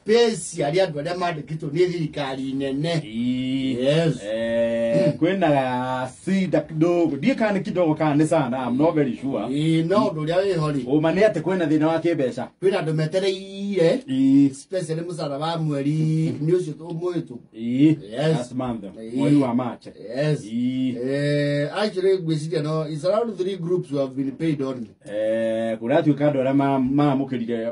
Especially andũ arĩa mandĩkĩtwo nĩ thirikari nene. Yes. Kwĩna sida kidogo. Ndiĩ kana nĩ kidogo kana nĩ sana, I'm not very sure. Ĩĩ, no ũndũ ũrĩa wĩho rĩ, Ũma nĩ atĩ kwĩna thĩna wa kĩmbeca. Kwĩna andũ metereire especially mũcara wa mweri nĩ ũcio mũhĩtũku. Yes. Last month. Mweri wa March. Yes. Actually ngwĩciria no it's around three groups who have been paid only. Kũratuĩka andũ arĩa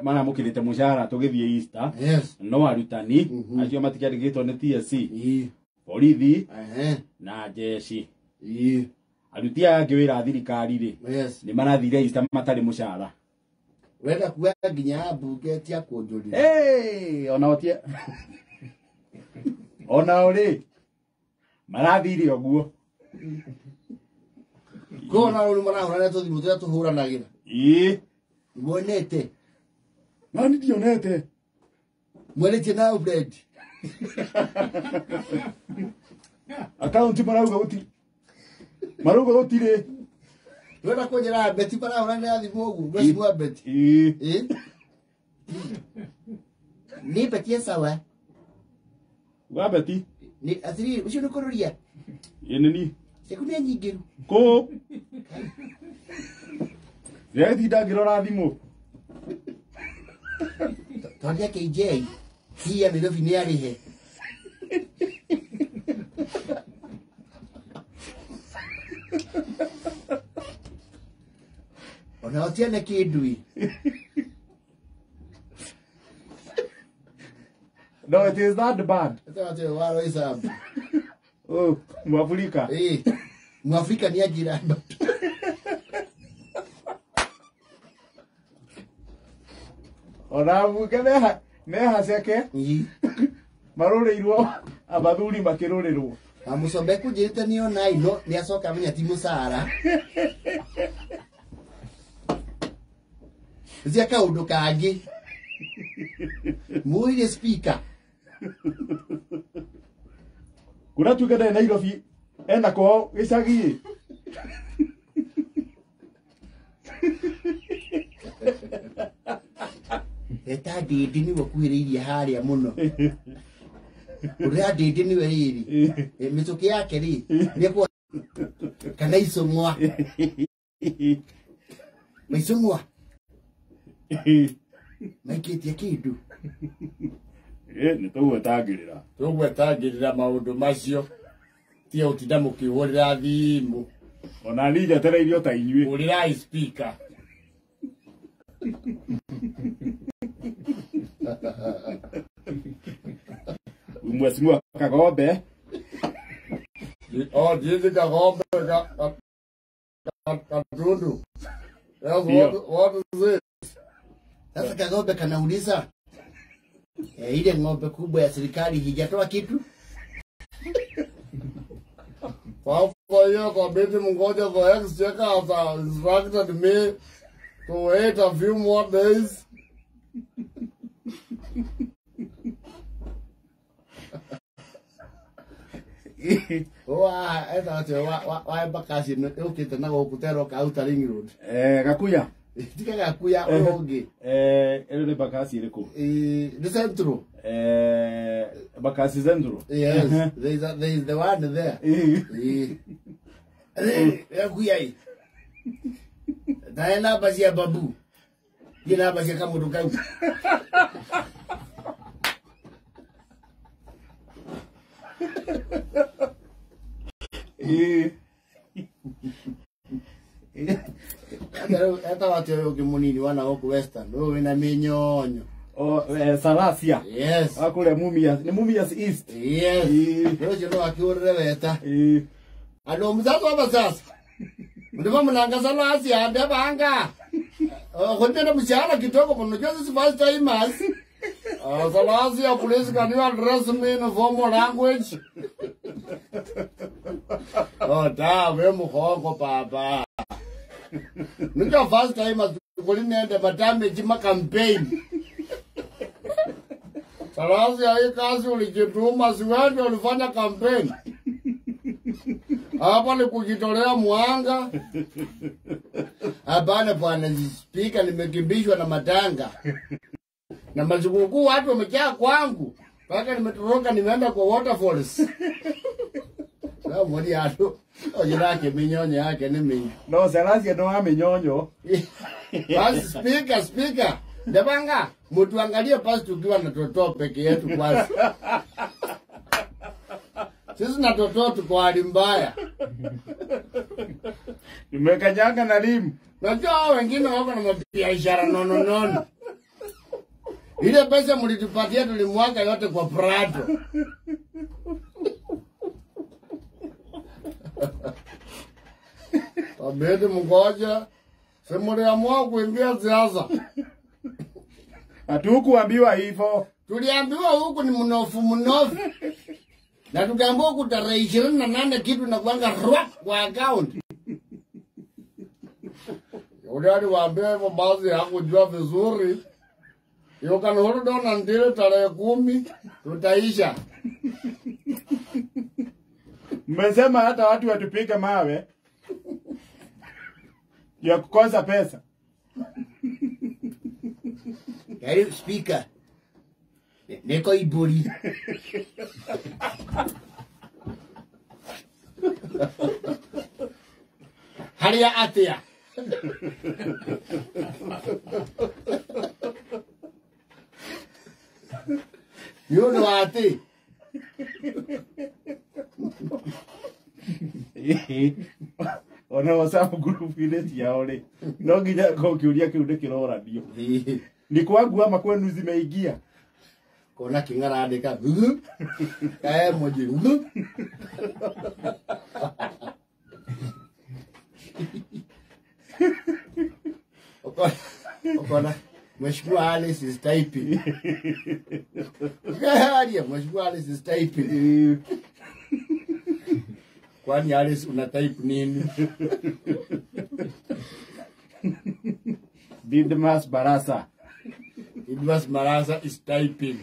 maramũkĩrĩte mũcara tũgĩthiĩ Easter. Yes. No arutani acio matikĩandĩkĩtwo nĩ TSC. Borithi na jeshi. Aruti aya angĩ wĩra a thirikari rĩ, Yes. nĩ marathire Easter matarĩ mũcara. Wenda kuga nginya ambunge ti a kũnjũrĩra. Hey, onao ti onao rĩ marathire ũguo. Koguo nao rĩu marahũrana tũthimũ tũrĩa tũhũranagĩra. Wonete? Nani ndionete. Mwarĩtie na Alfred. Akaunti marauga gũtirĩ. Marauga gũtirĩ. Wenda kũnjĩra Beti marahũranĩra thimũ ũguo, mheshimiwa Beti. Nĩ Beti e sawa. Wa Beti? Nĩ atĩrĩrĩ, ũcio nĩ kũrũria. Ĩ nĩ niĩ. Ciaku nĩ nyingĩru. Kũ? Ndĩratinda ngĩrora thimũ. Twaria KJ, hii ya Nairobi nĩ arĩhe. Ona ũtiane kĩndũ ĩ. No, it is that bad. Oh, Mwafrika. Mwafrika ni ajira. Ona mbunge mehaceke. Marũrĩirwo abathuri makĩrũrĩrwo. Amũcombe kũnjĩrĩte nĩ ona ino nĩ acoka amenya ti mũcara. Cia kaũndũ kangĩ. Mũire speaker. Kũratuĩka ndarĩ Nairobi ena kwao gĩcagi-ĩ. Eta ndĩndĩ nĩwe ũkuhĩrĩirie harĩa mũno. Ũrĩa ndĩndĩ nĩwe rĩrĩ. Mĩtũkĩ yake rĩ, nĩ kana icũng'wa. Maicũng'wa. Maikĩtie kĩndũ. Nĩ tũgwetangĩrĩra. Tũgwetangĩrĩra maũndũ macio. Tiga gũtinda mũkĩhũrĩra thimũ. Ona niĩ njetereirio ta inyuĩ. Hũrĩrai speaker. Mheshimiwa Kagombe. Oh, ndizi Kagombe Katundu. What is it? Sasa Kagombe kanauliza, ile ng'ombe kubwa ya serikali hijatoa kitu? Sasa hiyo kabidi mngoje the exchequer has instructed me to wait a few more days. Wa eta atĩ wa Embakasi yũkĩte na gũkũ teroka Outer Ring Road. Gakuya. Tiga Gakuya ũyũ ũngĩ. Ĩno nĩ Embakasi ĩrĩkũ? Nĩ Central. Embakasi Central. Yes, there is the one there. Gakuya ĩ. Ndae namba cia babu. Ndiĩ namba cia kamũndũ kau. Eta atĩ ũyũ ũngĩ mũnini wa na gũkũ Western, ũyũ wĩna mĩnyonyo. Oh, Salasia. Yes. Akũrĩa Mumias, nĩ Mumias East. Yes. Ũcio no akĩhũrĩre weta. Andũ mũthatũ aba sasa. Ndivyo mnanga Salasia ndebanga. Khonde mshahara kidogo mnajua sisi first timers. Salasia, please can you address me in formal language? Oh, da, we mukhongo baba. Ndio first timers kulinenda madamage ma campaign. Salasia, hii kazi ulijituma, si wewe ndio ulifanya campaign. Hapa ni kujitolea mwanga. Hapana bwana speaker, nimekimbishwa na matanga. Na masikukuu watu wamejaa kwangu. Mpaka nimetoroka nimeenda kwa waterfalls. Sasa mwoni atu ojirake minyonyo yake ni mingi. No Salasya no wa minyonyo. Basi speaker. Ndebanga, mtuangalie pasi tukiwa na Toto peke yetu kwanza. Sisi na Toto tuko hali mbaya. Nimekanyanga na limu. Najua hao wengine wako na mabiashara nono. Ile pesa mlitupatia tulimwaga yote kwa Prado. Tabidi mngoje. Si mliamua kuingia siasa. Hatukuambiwa hivyo. Tuliambiwa huku ni mnofu. Na tukaambiwa huku tarehe 28 kitu na kuanga rwa kwa account. Yule aliwaambia hivyo basi hakujua vizuri. You can hold on until tarehe 10 tutaisha. Mmesema hata watu watupige mawe ya kukosa pesa. Karibu speaker. Niko Iburi. Haria atia. You know ati. Ona WhatsApp group ile ciao ri no nginya ko kiuria kiu ndikiroranio ni kwangu ama kwenu zimeingia. Kona king'ara andika kae moji. Okona Mheshimiwa Alice is typing. Mheshimiwa Alice is typing. Kwani Alice una type nini? Didmas Barasa. Didmas Barasa is typing.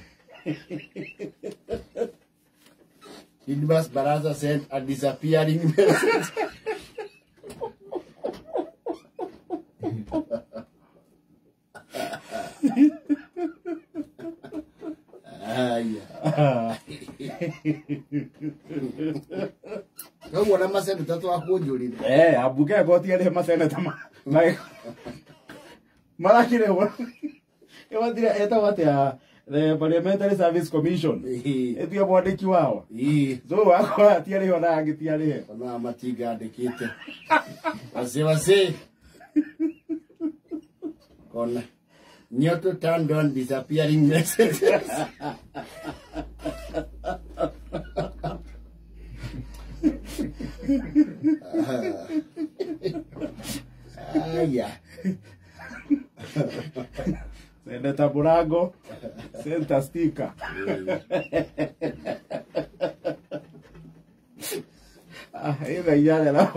Didmas Barasa sent a disappearing message. Aya. Koguo na maseneta twakunjurire. Abuke goti ari maseneta marakire iwathire etagwo atia the Parliamentary Service Commission etia mwandiki wao. So wakora atiarĩho na angĩ tiarĩhe. Ona matinga andĩkĩte. Wase. Kona Nyoto turned on disappearing messages. Aya. Senator Burago, senta sticker. Ah, ila yale la